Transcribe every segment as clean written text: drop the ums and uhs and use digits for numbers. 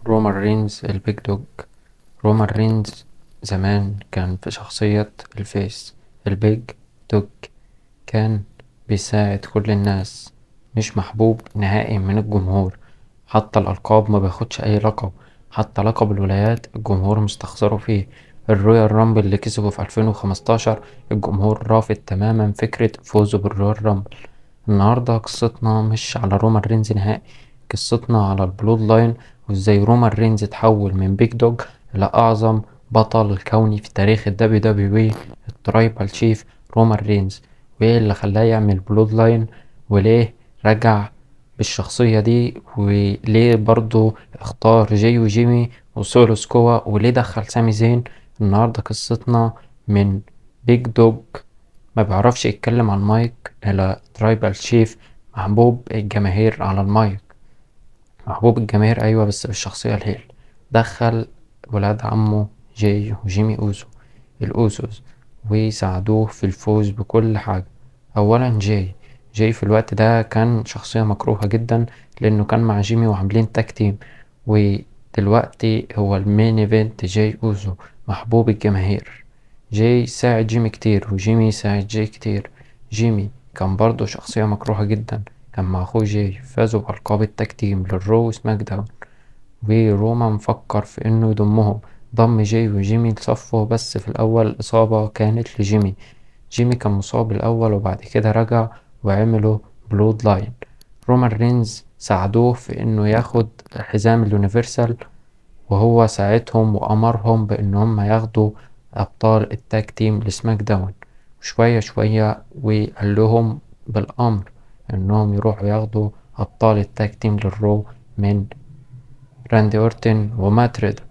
رومان رينز ال Big Dog. رومان رينز زمان كان في شخصية ال face ال Big Dog، كان بيساعد كل الناس، مش محبوب نهائي من الجمهور، حتى الألقاب ما بياخدش أي لقب، حتى لقب الولايات الجمهور مستخسره فيه. ال Royal Rumble اللي كسبه في 2015 الجمهور رافض تماما فكرة فوزه بال Royal Rumble. النهاردة قصتنا مش على رومان رينز نهائي، قصتنا على ال Bloodline وازاي رومان رينز اتحول من Big Dog إلى أعظم بطل كوني في تاريخ ال WWE، ال Tribal Chief رومان رينز، وايه اللي خلاه يعمل Bloodline، وليه رجع بالشخصية دي، وليه برضو اختار جاي وجيمي وسولو سكوا، وليه دخل سامي زين. النهاردة قصتنا من Big Dog ما بيعرفش يتكلم على المايك إلى Tribal Chief محبوب الجماهير على المايك، محبوب الجماهير أيوة بس بالشخصية ال heel. دخل ولاد عمه جاي وجيمي أوسو الأوسوس وساعدوه في الفوز بكل حاجة. أولا جاي في الوقت ده كان شخصية مكروهة جدا لأنه كان مع جيمي وعاملين tag team، ودلوقتي هو ال main event جاي أوسو محبوب الجماهير. جاي ساعد جيمي كتير وجيمي ساعد جاي كتير. جيمي كان برضه شخصية مكروهة جدا، كان مع أخوه جاي، فازوا بألقاب ال tag team لل Raw SmackDown، ورومان فكر في إنه يضمهم، ضم جاي وجيمي لصفه، بس في الأول الإصابة كانت لجيمي، جيمي كان مصاب الأول وبعد كده رجع وعملوا Bloodline. رومان رينز ساعدوه في إنه ياخد حزام ال Universal، وهو ساعدهم وأمرهم بإن هم ياخدوا أبطال ال tag team ل SmackDown. شوية شوية وقال لهم بالأمر إنهم يروحوا ياخدوا أبطال ال tag team لل Raw من راندي أورتن ومات ريدل،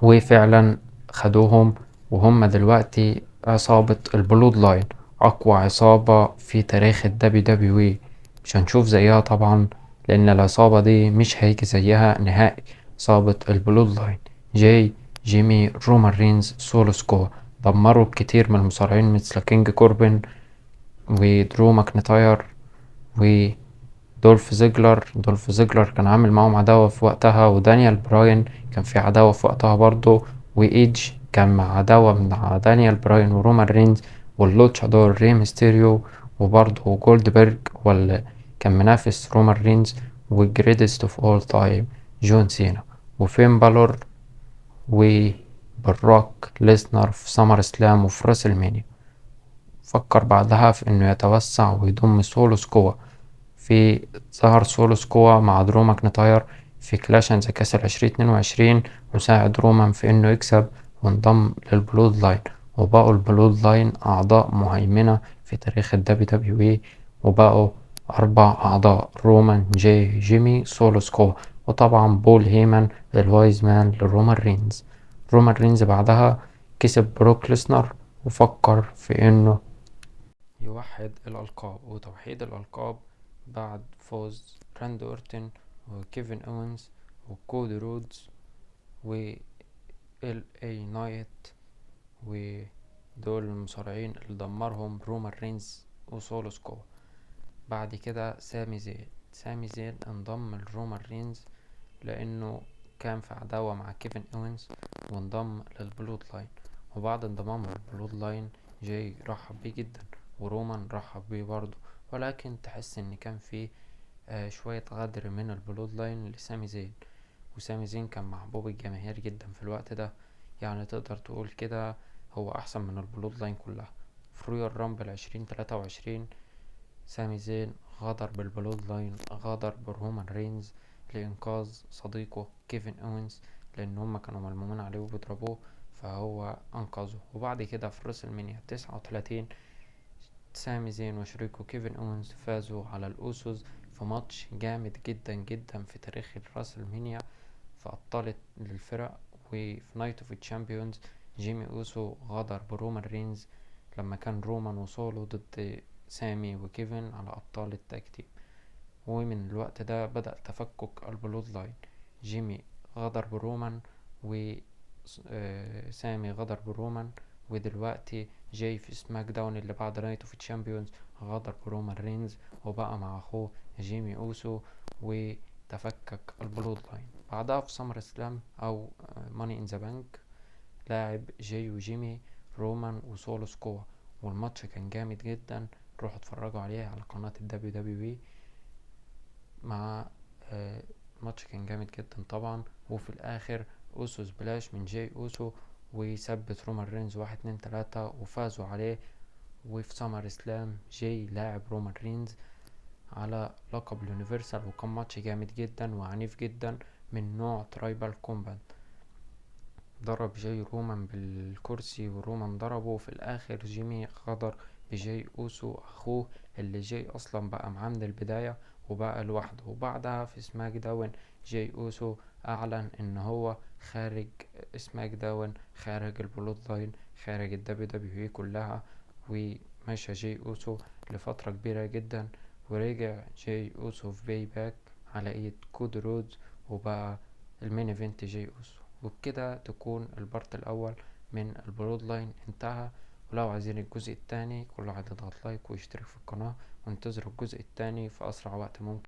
وفعلا خدوهم، وهم دلوقتي عصابة ال Bloodline، أقوى عصابة في تاريخ ال WWE. مش هنشوف زيها طبعا لأن العصابة دي مش هيجي زيها نهائي. عصابة ال Bloodline جاي جيمي رومان رينز سولو سكوا دمروا كتير من المصارعين مثل كينج كوربن ودرو ماكنتاير ودولف زيجلر. دولف زيجلر كان عامل معاهم عداوة في وقتها، ودانيال براين كان في عداوة في وقتها برضه، وإيدج كان مع عداوة مع دانيال براين ورومان رينز، وال luchador ري ميستيريو، وبرضه جولدبرج واللي كان منافس رومان رينز، وال greatest of all time جون سينا، وفين بالور، وبروك ليسنر في SummerSlam وفي WrestleMania. فكر بعدها في انه يتوسع ويضم سولو سكوا، في ظهر سولو سكوا مع درو ماكنتاير في Clash at the Castle 2022، وساعد رومان في انه يكسب وانضم لل Bloodline، وبقوا ال Bloodline اعضاء مهيمنة في تاريخ ال WWE، وبقوا 4 اعضاء رومان جاي جيمي سولو سكوا، وطبعا بول هيمان ال wise man لرومان رينز. رومان رينز بعدها كسب بروك ليسنر وفكر في انه يوحد الألقاب، وتوحيد الألقاب بعد فوز راندي أورتن وكيفن أوينز وكودي رودز و ال اي نايت، ودول المصارعين اللي دمرهم رومان رينز وسولو سكوا. بعد كده سامي زين، سامي زين انضم لرومان رينز لأنه كان في عداوة مع كيفن أوينز وانضم لل Bloodline، وبعد انضمامه لل Bloodline جاي رحب بيه جدا ورومان رحب بيه برضه، ولكن تحس ان كان في شوية غدر من ال Bloodline لسامي زين، وسامي زين كان محبوب الجماهير جدا في الوقت ده، يعني تقدر تقول كده هو احسن من ال Bloodline كلها. في Royal Rumble 2023 سامي زين غدر بال Bloodline، غدر برومان رينز لإنقاذ صديقه كيفن أوينز لأن هما كانوا ملمومين عليه وبيضربوه، فهو أنقذه. وبعد كده في WrestleMania 39 سامي زين وشريكه كيفن أوينز فازوا على الأوسوس في ماتش جامد جدا جدا في تاريخ ال WrestleMania في أبطال الفرق. وفي Night of Champions جيمي أوسو غدر برومان رينز لما كان رومان وسولو ضد سامي وكيفن على أبطال ال tag team، ومن الوقت ده بدأ تفكك ال Bloodline. جيمي غدر برومان و سامي غدر برومان، ودلوقتي جاي في SmackDown اللي بعد Night of Champions غدر برومان رينز وبقى مع اخوه جيمي اوسو وتفكك ال Bloodline. بعدها في SummerSlam او Money in the Bank لاعب جاي وجيمي رومان وسولو سكوا، والماتش كان جامد جدا، روحوا اتفرجوا عليه على قناة ال WWE. مع الماتش كان جامد جدا طبعا. وفي الاخر Uso Splash من جاي اوسو وثبت رومان رينز 1 2 3 وفازوا عليه. وفي SummerSlam جاي لاعب رومان رينز على لقب ال Universal، وكان ماتش جامد جدا وعنيف جدا من نوع tribal combat. ضرب جاي رومان بالكرسي ورومان ضربه، وفي الاخر جيمي غدر بجاي اوسو اخوه اللي جاي اصلا بقى معاه من البداية وبقى لوحده. وبعدها في SmackDown جاي اوسو اعلن ان هو خارج SmackDown، خارج ال Bloodline، خارج ال WWE كلها، ومشى جاي اوسو لفترة كبيرة جدا. ورجع جاي اوسو في Payback على ايد كودي رودز وبقى ال main event جاي اوسو. وبكده تكون ال part الاول من ال Bloodline انتهى. ولو عايزين الجزء التاني كل واحد يضغط like ويشترك في القناة، وانتظروا الجزء التاني في اسرع وقت ممكن.